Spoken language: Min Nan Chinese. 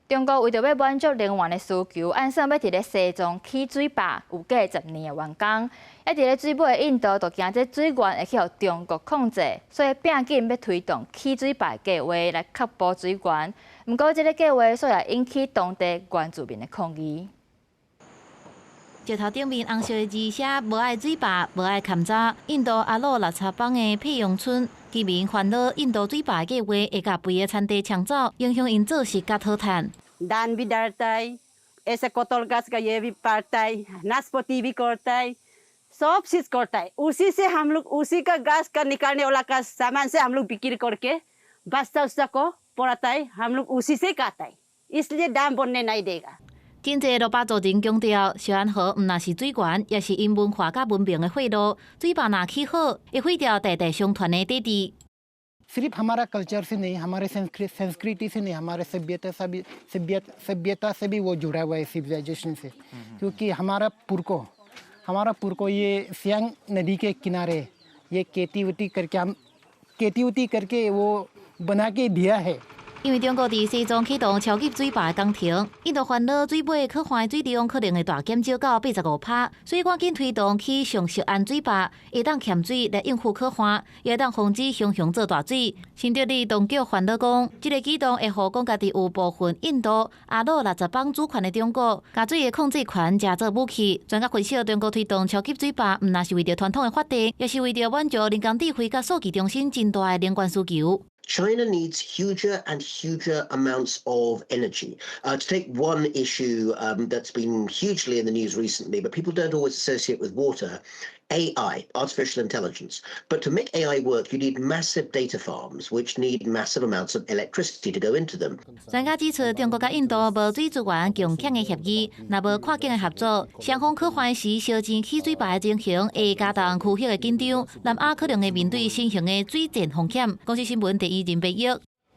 中國為著欲滿足能源的需求，按算欲佇咧西藏起水壩，有計10年會完工。啊佇咧水尾的印度，就驚這水源會去予中國控制，所以拚緊欲推動起水壩的計畫來確保水源。毋過，這个計畫煞也引起當地原住民的抗議。石頭頂面紅色的字寫無愛水壩，無愛勘查。印度阿魯納查邦的佩陽村居民煩惱印度水壩計畫會共肥的田地搶走，影響𪜶做食佮討趁。 धान भी डरता है, ऐसे कटहल गाछ का ये भी पड़ता है, नाशपाती भी करता है, सब चीज करता है। उसी से हम लोग उसी का गाछ का निकालने वाला का सामान से हम लोग बिक्री करके बच्चा उच्चा को पढ़ाता है। हम लोग उसी से खाता है, इसलिए डैम बनने नहीं देगा।真濟珞巴族人強調，錫安河毋但是水源，也是𪜶文化佮文明的血路。水壩若起好，會毀掉代代相傳的底蘊。 सिर्फ हमारा कल्चर से नहीं, हमारे संस्कृति से नहीं, हमारे सभ्यता से भी सभ्यता से भी वो जुड़ा हुआ है, सिविलाइजेशन से, क्योंकि हमारा पुरखो ये सियांग नदी के किनारे ये खेती वेती करके, हम खेती वेती करके वो बना के दिया है। 因為中國佇西藏啟動超級水壩的工程，印度煩惱水尾可旱的水量可能會大減少到85%，所以趕緊推動起上錫安水壩，會當欠水來應付可旱，也會當防止熊熊做大水。新德里當局煩惱講，這个舉動會予講家己有部分印度阿魯納查邦主權的中國，共水的控制權成做武器。專家分析，中國推動超級水壩，毋但是為著傳統的發電，也是為著滿足人工智慧佮數據中心真大的能源需求。 China needs huger and huger amounts of energy. To take one issue that's been hugely in the news recently, but people don't always associate with water, AI, artificial intelligence. But to make AI work, you need massive data farms, which need massive amounts of electricity to go into them. 專家指出，中國佮印度無水資源共享的協議，若無跨境的合作，雙方可旱時燒錢起水壩的情形會加重區域的緊張，南亞可能會面對新型的水戰風險。公視新聞第一人編譯。